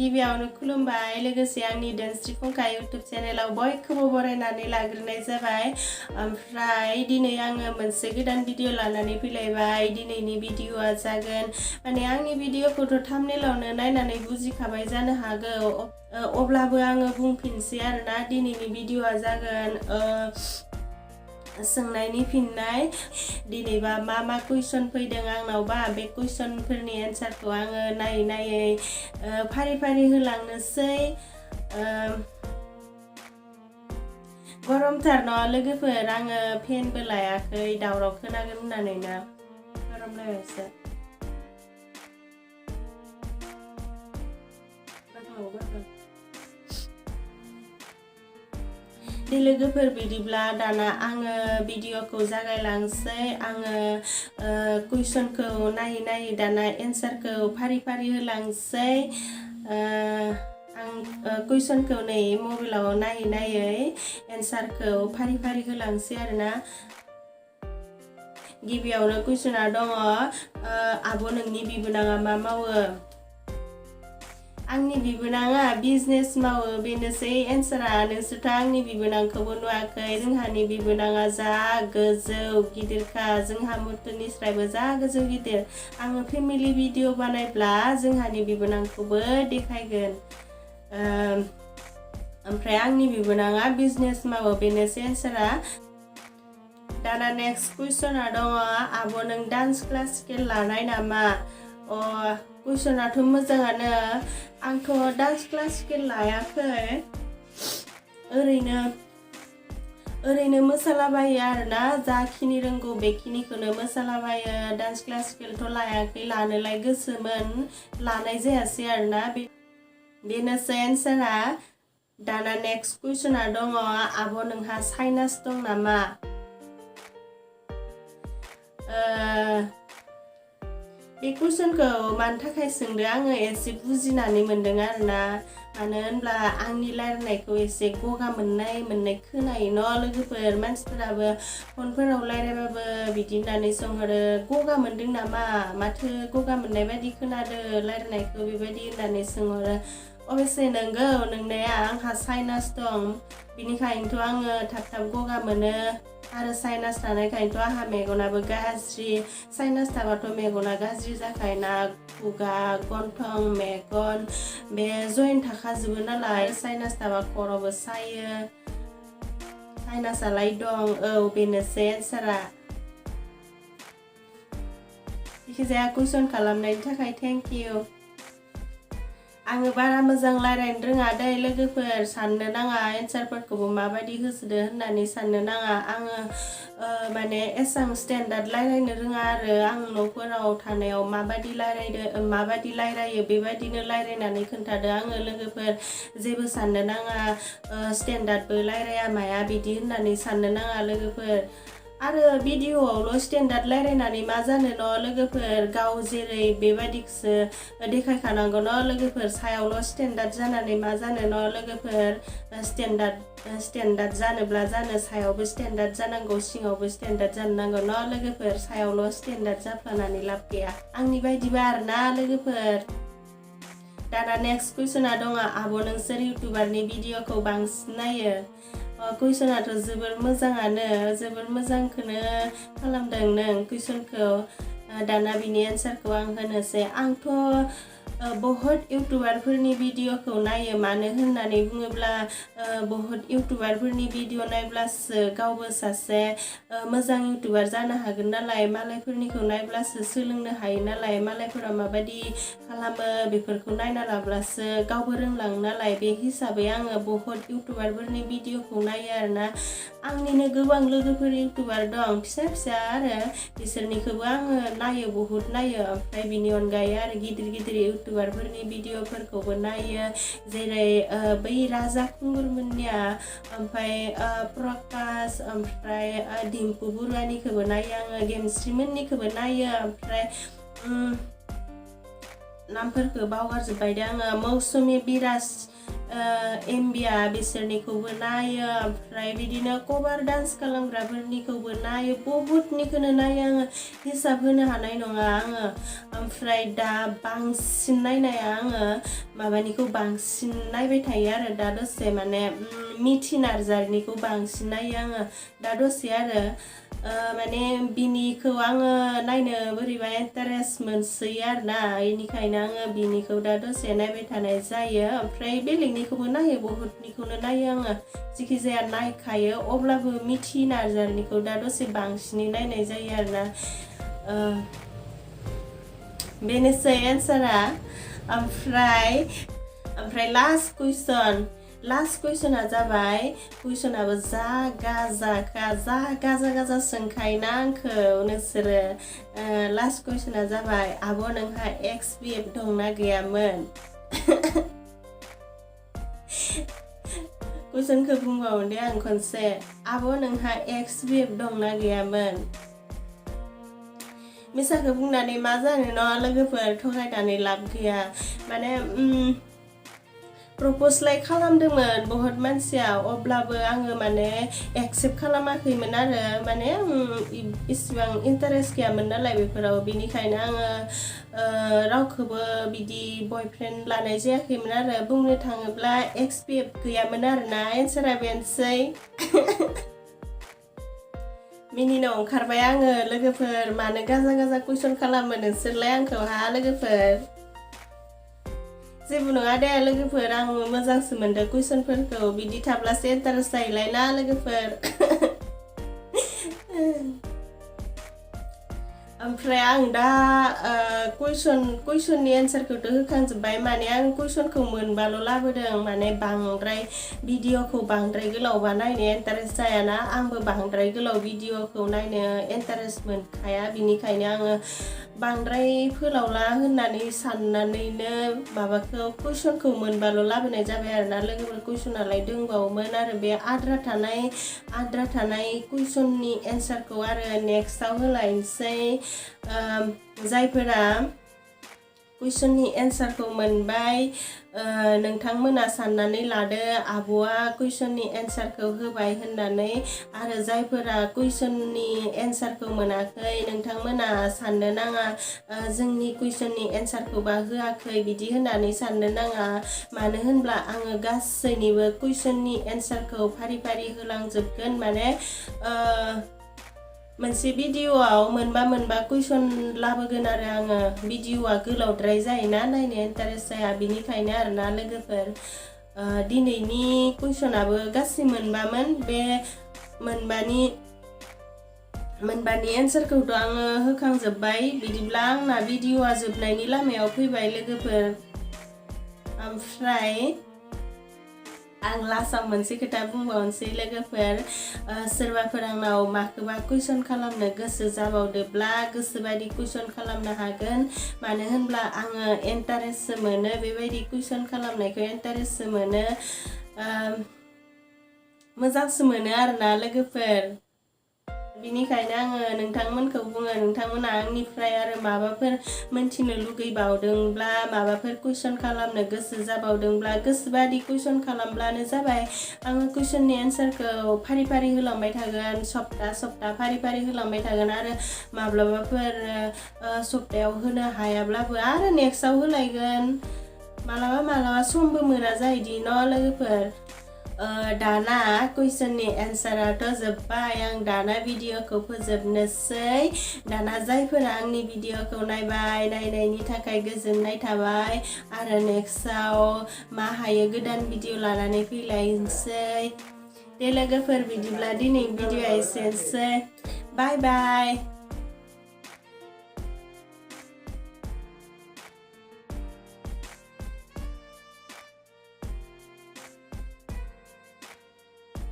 गिबियावनो खुलुमबाय लोगोसे आंनि दोनस्रि फुंखा इउटुब चेनेलाव बयखौबो बरायनानै लाग्रोनाय जाबाय। ओमफ्राय दिनै आङो मोनसे गोदान भिडिअ लानानै फैलायबाय। दिनैनि भिडिअआ जागोन माने आंनि भिडिअखौथ' थाम्बनेलावनो नायनानै बुजिखाबाय जानो हागौ, अब्लाबो आङो बुंफिनसै आरोना। दिनैनि भिडिअआ जागोन सोंनायनि फिननाय। दिनैबा मा कुइसन फैदों आंनावबा बे कुइसनफोरनि एन्सारखौ आङो नायै फारि फारि होलांनोसै। गरमथार न' लोगोफोर, आङो फेनबो लायाखै दावराव खोनागोन होननानैनो गरम लायबायसो। दे लोगोफोर, बिदिब्ला दाना आङो भिडिअखौ जागायलांसै। आङो कुइसनखौ नायै दाना एन्सारखौ फारि फारि होलांसै। आं कुइसनखौ नै मबाइलाव नायै एन्सारखौ फारि फारि होलांसै आरोना। गिबियावनो कुइसना दङ, आब' नोंनि बिबोनाङा मा मावो? आंनि बिबोनाङा बिजनेस मावो, बेनोसै एन्सारा। नोंसोरथ' आंनि बिबोनांखौबो नुवाखै। जोंहानि बिबोनाङा जा गोजौ गिदिरखा, जोंहा मुथुनिस्रायबो जा गोजौ गिदिर। आङो फेमिलि भिडिअ बानायब्ला जोंहानि बिबोनांखौबो देखायगोन। ओमफ्राय आंनि बिबोनाङा बिजनेस मावो, बेनोसै एन्सारा। दाना नेक्स्ट कुइसना दङ, आब' नों डान्स क्लासिकेल लानाय नामा? कुइसनाथ' मोजाङानो। आंथ' डान्स क्लासिकेल लायाखै, ओरैनो मोसालाबायो आरोना। जाखिनि रोंगौ बेखिनिखौनो मोसालाबायो। डान्स क्लासिकेलथ' लायाखै, लानोलाय गोसोमोन, लानाय जायासै आरोना। बेनोसै एन्सारा। दाना नेक्स्ट कुइसना दङ, आब' नोंहा साइनास दं नामा? बे कुइसनखौ मानि थाखाय सोंदो आङो एसे बुजिनानै मोनदों आरोना। मानो होनब्ला आंनि रायलायनायखौ एसे गगा मोननाय खोनायो न' लोगोफोर। मानसिफोराबो फनफोराव रायलायबाबो बिदि होननानै सोंहरो, गगा मोनदों नामा? माथो गगा मोननाय बायदि खोनादो रायलायनायखौ, बेबायदि होननानै सोंहरो। अबयसे नंगौ नोंनाया, आंहा साइनास दं, बिनिखायनोथ' आङो थाब गगा मोनो। आरो साइनास थानायखायनोथ' आंहा मेगनाबो गाज्रि। साइनास थाबाथ' मेगना गाज्रि जाखायोना, खुगा, गन्थं, मेगन बे जयेन्ट थाखाजोबो नालाय। साइनास थाबा खर'बो सायो। साइनासालाय दं, औ बेनोसै एन्सारा। जायखिजाया कुइसन खालामनायनि थाखाय थेंक इउ। आङो बारा मोजां रायलायनो रोङा दै लोगोफोर, साननो नाङा एन्सारफोरखौबो माबायदि होसोदो होननानै साननो नाङा। आङो माने एसां स्टेन्डार्ड रायलायनो रोङा आरो। आं न'फोराव थानायाव माबायदि रायलायो बेबायदिनो रायलायनानै खोन्थादो आङो लोगोफोर। जेबो साननो नाङा, स्टेन्डार्डबो रायलाया माया बिदि होननानै साननो नाङा लोगोफोर। आरो भिडिअआवल' स्टेन्डार्ड रायलायनानै मा जानो न' लोगोफोर, गाव जेरै बेबायदिखौसो देखायखानांगौ न' लोगोफोर। सायावल' स्टेन्डार्ड जानानै मा जानो न' लोगोफोर। स्टेन्डार्ड जानोब्ला सायावबो स्टेन्डार्ड जानांगौ, सिङावबो स्टेन्डार्ड जानो नांगौ न' लोगोफोर। सायावल' स्टेन्डार्ड जाफ्लानानै लाब गैया, आंनि बायदिबा आरोना लोगोफोर। दाना नेक्स्ट कुइसना दङ, आब' नोंसोर इउटुबारनि भिडिअखौ बांसिन नायो? कुइसनाथ' जोबोर मोजाङानो, जोबोर मोजांखौनो खालामदों नों कुइसनखौ। दाना बिनि एन्सारखौ आं होनोसै। आंथ' बहुत इउटुबारफोरनि भिडिअखौ नायो। मानो होननानै बुङोब्ला बहुत इउटुबारफोरनि भिडिअ नायब्लासो गावबो सासे मोजां इउटुबार जानो हागोन नालाय। मालायफोरनिखौ नायब्लासो सोलोंनो हायो नालाय। मालायफोरा माबायदि खालामो बेफोरखौ नायना लाब्लासो गावबो रोंलाङो नालाय। बे हिसाबै आङो बहुत इउटुबारफोरनि भिडिअखौ नायो आरोना। आंनिनो गोबां लोगोफोर इउटुबार दं, फिसा आरो, बिसोरनिखौबो आङो नायो, बहुत नायो। ओमफ्राय बिनि अनगायै आरो गिदिर इउटुबारफोरनि भिडिअफोरखौबो नायो। जेरै बै राजा खुंगुरमोननिया, ओमफ्राय प्रकास, ओमफ्राय डिम्पु बरुवानिखौबो नायो आङो, गेमस्रिमोननिखौबो नायो। ओमफ्राय नामफोरखौ बावगारजोब्बाय दे आङो। मौसुमि बिराज एमबिया बिसोरनिखौबो नायो ओमफ्राय बिदिनो कभार डान्स खालामग्राफोरनिखौबो नायो बहुतनिखौनो नायो आङो हिसाब होनो हानाय नङा आङो ओमफ्राय दा बांसिन नायनाया आङो माबानिखौ बांसिन नायबाय थायो आरो दा दसे माने मिथि नार्जारिनिखौ बांसिन नायो आङो दा दसे आरो माने बिनिखौ आङो नायनो बोरैबा इन्टारेस्ट मोनसोयो आरोना बेनिखायनो आङो बिनिखौ दा दसे नायबाय थानाय जायो ओमफ्राय बेलेगनिखौबो नायो बहुतनिखौनो नायो आङो जिखि जाया नायखायो अब्लाबो मिथि नार्जारिनिखौ दा दसे बांसिनै नायनाय जायो आरोना बेनोसै एन्सारा ओमफ्राय लास्ट कुइसना जाबाय कुइसनाबो जा गाजा सोंखायोना आंखौ नोंसोरो लास्ट कुइसना जाबाय आब' नोंहा एक्स बिएफ दंना गैयामोन कुइसनखौ बुंबावो दे आं खनसे आब' नोंहा एक्स बिएफ दंना गैयामोन मिसाखौ बुंनानै मा जानो न' लोगोफोर थगायनानै लाब गैया माने प्रप'जलाय खालामदोंमोन बहुत मानसिया अब्लाबो आङो माने एक्सेप्ट खालामाखैमोन आरो माने इसिबां इन्टारेस्ट गैयामोन नालाय बेफोराव बिनिखायनो आङो रावखौबो बिदि बयफ्रेन्ड लानाय जायाखैमोन आरो बुंनो थाङोब्ला एक्स बिएफ गैयामोन आरोना एन्सारा बेनोसै मिनिनो ओंखारबाय आङो लोगोफोर मानो गाजा कुइसन खालामो नोंसोरलाय आंखौ हा लोगोफोर जेबो नङा दे लोगोफोर आं मोजांसो मोनदों कुइसनफोरखौ बिदि थाब्लासो इन्टारेस्ट जायोलाय ना लोगोफोर ओमफ्राय आं दा कुइसननि एन्सारखौथ' होखांजोब्बाय माने आं कुइसनखौ मोनबाल' लाबोदों माने बांद्राय भिडिअखौ बांद्राय गोलावबा नायनो इन्टारेस्ट जायाना आंबो बांद्राय गोलाव भिडिअखौ नायनो इन्टारेस्ट मोनखाया बिनिखायनो आङो बांद्राय फोलावला होननानै साननानैनो माबाखौ कुइसनखौ मोनबाल' लाबोनाय जाबाय आरोना लोगोफोर कुइसनालाय दंबावोमोन आरो बे आद्रा थानाय कुइसननि एन्सारखौ आरो नेक्स्टआव होलायनोसै जायफोरा कुइसननि एन्सारखौ मोनबाय नोंथांमोना साननानै लादो आब'आ कुइसननि एन्सारखौ होबाय होननानै आरो जायफोरा कुइसननि एन्सारखौ मोनाखै नोंथांमोना साननो नाङा जोंनि कुइसननि एन्सारखौबा होआखै बिदि होननानै साननो नाङा मानो होनब्ला आङो गासैनिबो कुइसननि एन्सारखौ फारि फारि होलांजोबगोन माने मोनसे भिडिअआव मोनबा कुइसन लाबोगोन आरो आङो भिडिअआ गोलावद्राय जायोना नायनो इन्टारेस्ट जाया बिनिखायनो आरोना लोगोफोर दिनैनि कुइसनाबो गासै मोनबामोन बे मोनबानि एन्सारखौथ' आङो होखांजोब्बाय बिदिब्ला आंना भिडिअआ जोबनायनि लामायाव फैबाय लोगोफोर ओमफ्राय आं लास्टआव मोनसे खोथा बुंबावनोसै लोगोफोर सोरबाफोर आंनाव माखौबा कुइसन खालामनो गोसो जाबावदोब्ला गोसोबायदि कुइसन खालामनो हागोन मानो होनब्ला आङो इन्टारेस्टसो मोनो बेबायदि कुइसन खालामनायखौ इन्टारेस्टसो मोनो मोजांसो मोनो आरोना लोगोफोर बिनिखायनो आङो नोंथांमोनखौ बुङो नोंथांमोना आंनिफ्राय आरो माबाफोर मोनथिनो लुगैबावदोंब्ला माबाफोर कुइसन खालामनो गोसो जाबावदोंब्ला गोसोबादि कुइसन खालामब्लानो जाबाय आङो कुइसननि एन्सारखौ फारि फारि होलांबाय थागोन सप्ता फारि फारि होलांबाय थागोन आरो माब्लाबाफोर सप्तायाव होनो हायाब्लाबो आरो नेक्स्टआव होलायगोन मालाबा समबो मोना जायोदि न' लोगोफोर दाना कुइसननि एन्साराथ' जोब्बाय आं दाना भिडिअखौ फोजोबनोसै दाना जायफोरा आंनि भिडिअखौ नायबाय नायनायनि थाखाय गोजोननाय थाबाय आरो नेक्स्टआव मा हायो गोदान भिडिअ लानानै फैलायनोसै दे लोगोफोर बिदिब्ला दिनै भिडिअआ एसेनोसै बाय बाय